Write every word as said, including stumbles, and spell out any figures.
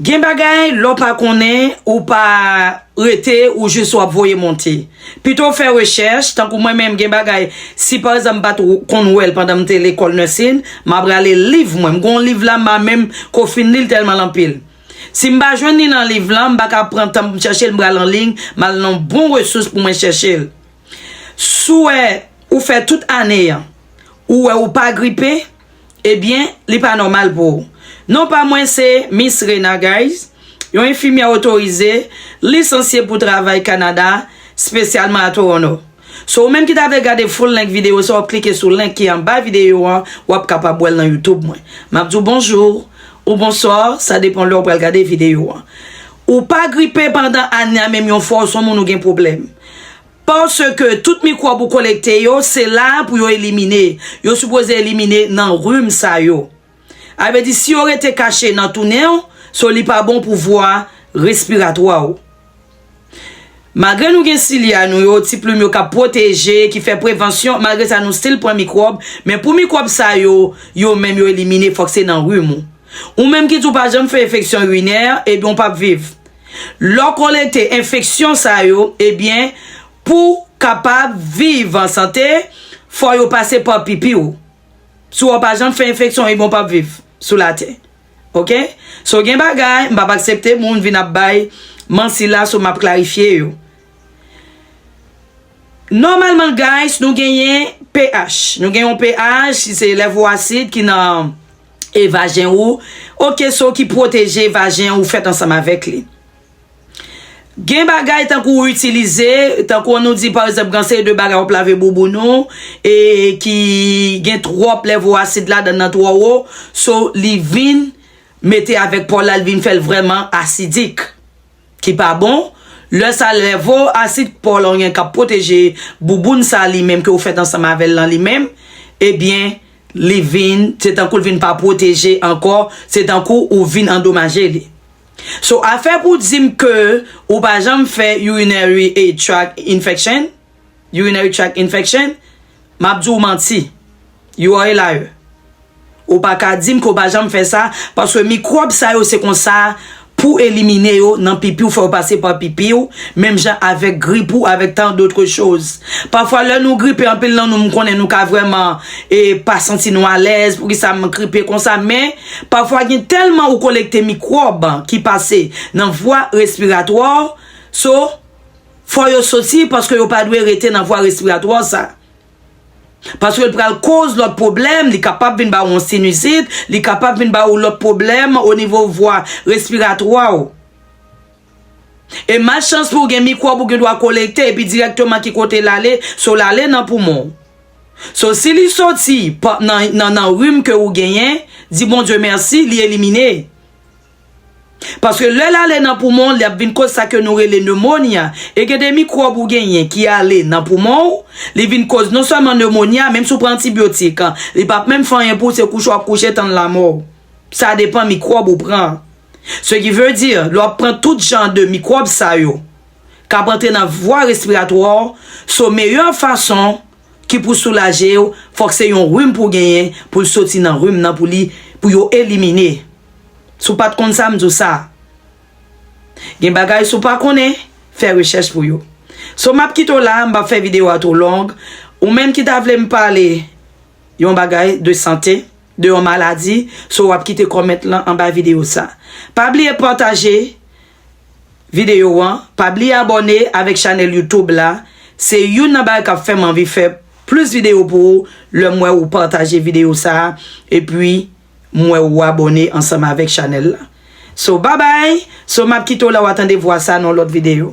Gen bagay, lè w pa konnen, ou pa rete, ou jis w ap voye monte. Pito w fè rechèch, tankou mwen menm, gen bagay, si pa egzanp m pa t w- konn wè l pandan m te lekòl nursing, m ap rale liv mwen. M gen yon liv la, m pa menm ko fin li l tèlman l anpil. Si m pa jwenn li nan liv lan, m pa ka pran tan pou m chèche l, m pral an liy, m al nan yon bon resous pou mwen chèche l. Si w wè ou fè tout ane an, ou wè ou pa gripe, ebyen, li pa nòmal pou ou. Non pa mwen se Miss Rena, guys, yon enfimyè otorize, lisansye pou travay Kanada, espesyalman a Toronto. So, ou menm ki ta vle gade full length videyo sa, w ap klike sou link ki anba videyo an, w ap kapab wè l nan YouTube mwen. M ap di w bonjou ou bonswa, sa depann lè w pral gade videyo an. Ou pa gripe pandan ane a, menm yon fwa w se yon moun ou gen pwoblèm. Paske tout mikwòb ou kolekte yo, se la pou yo elimine. Yo sipoze elimine nan rim sa yo. A vle di, si yo rete kache nan tou nen w, so li pa bon pou vwa respiratwa w. Malgre nou gen silya nou yo, ti plim yo k ap pwoteje, ki fè prevansyon, malgre sa nou still pran mikwòb, men pou mikwòb sa yo, yo menm yo elimine, fòk se nan rim ou. Ou menm ki di w pa janm fè enfeksyon irinè, ebyen w p ap viv. Lè w kolekte enfeksyon sa yo, ebyen, pou w kapab viv an sante, fò yo pase pa pipi w. Si w pa janm fè enfeksyon, ebyen w p ap viv sou latè. Oke? So gen bagay, m p ap aksepte moun vin ap bay manti la, so m ap klarifye yo. Nòmalman, guys, nou genyen pH. Nou gen yon pH, se lèvo asid ki nan e vajen ou. Oke, so ki pwoteje vajen ou fèt ansanm avèk li. Gen bagay tankou ou itilize, tankou an nou di pa egzanp, gen seri de bagay w ap lave bouboun ou, e ki gen twòp lèvo asid ladan nan twò wo, so li vin mete avèk pa w la, li vin fè l vrèman asidik, ki pa bon. Lè sa lèvo asid pa w la ou gen k ap pwoteje bouboun sa li menm ke ou fèt ansanm avè l lan li menm, ebyen, li vin, se tankou l vin pa pwoteje ankò, se tankou ou vin andomaje li. So, afè pou di m ke ou pa janm fè urinary tract infection, urinary tract infection, m ap di w manti. You are a liar. Ou pa ka di m ke w pa janm fè sa, paske mikwòb sa yo se konsa pou elimine yo nan pipi w, fò yo pase pa pipi w, menm jan avèk grip ou, avèk tant d'autres choses. Pafwa, lè nou gripe, anpil nan nou, m konnen nou ka vrèman e pa santi nou alèz, poukisa m gripe konsa, men pafwa gen tèlman ou kolekte mikwòb ki pase nan vwa respiratwa w, so, fò yo soti paske yo pa dwe rete nan vwa respiratwa w sa. Paske l pral koz lòt pwoblèm, li kapab vin ba w yon sinizit, li kapab vin ba w lòt pwoblèm o nivo vwa respiratwa w. E malchans pou w gen mikwòb ou gen dwa kolekte epi dirèkteman ki kote l ale, so l ale nan poumon w. So si li soti pa- nan, nan, nan rim ke ou genyen, di Bondye mèsi, li elimine. Paske lè l ale nan poumon, li ap vin koz sa ke nou rele nemonya. E gen de mikwòb ou genyen ki ale nan poumon w, li vin koz non sèlman nemonya, menm si w pran antibyotik, li p ap menm fè anyen pou w, se kouche w ap kouche tann lanmò w. Sa depann mikwòb ou pran. Ce qui veut dire, lè w ap pran tout jan de mikwòb sa yo k ap antre nan vwa respiratwa w, so meyè fason ki pou soulaje w, fòk se yon rim pou w genyen, pou l soti nan rim nan, pou li, pou yo elimine. Si w pa t konn sa, m di w sa. Gen bagay si w pa konnen, fè rechèch pou yo. So m ap kite w la, m p ap fè videyo a twò long. Ou menm ki ta vle m pale yon bagay de sante, de yon maladi, so w ap kite kòmant lan anba videyo sa. Pa bliye pataje videyo an, pa bliye abòne avèk chanèl YouTube la. Se youn nan bagay k ap fè m anvi fè plis videyo pou ou lè m wè ou pataje videyo sa a, epi m wè ou abòne ansanm avèk chanèl la. So, babay! So, m ap kite w la, w a tande vwa sa nan yon lòt videyo.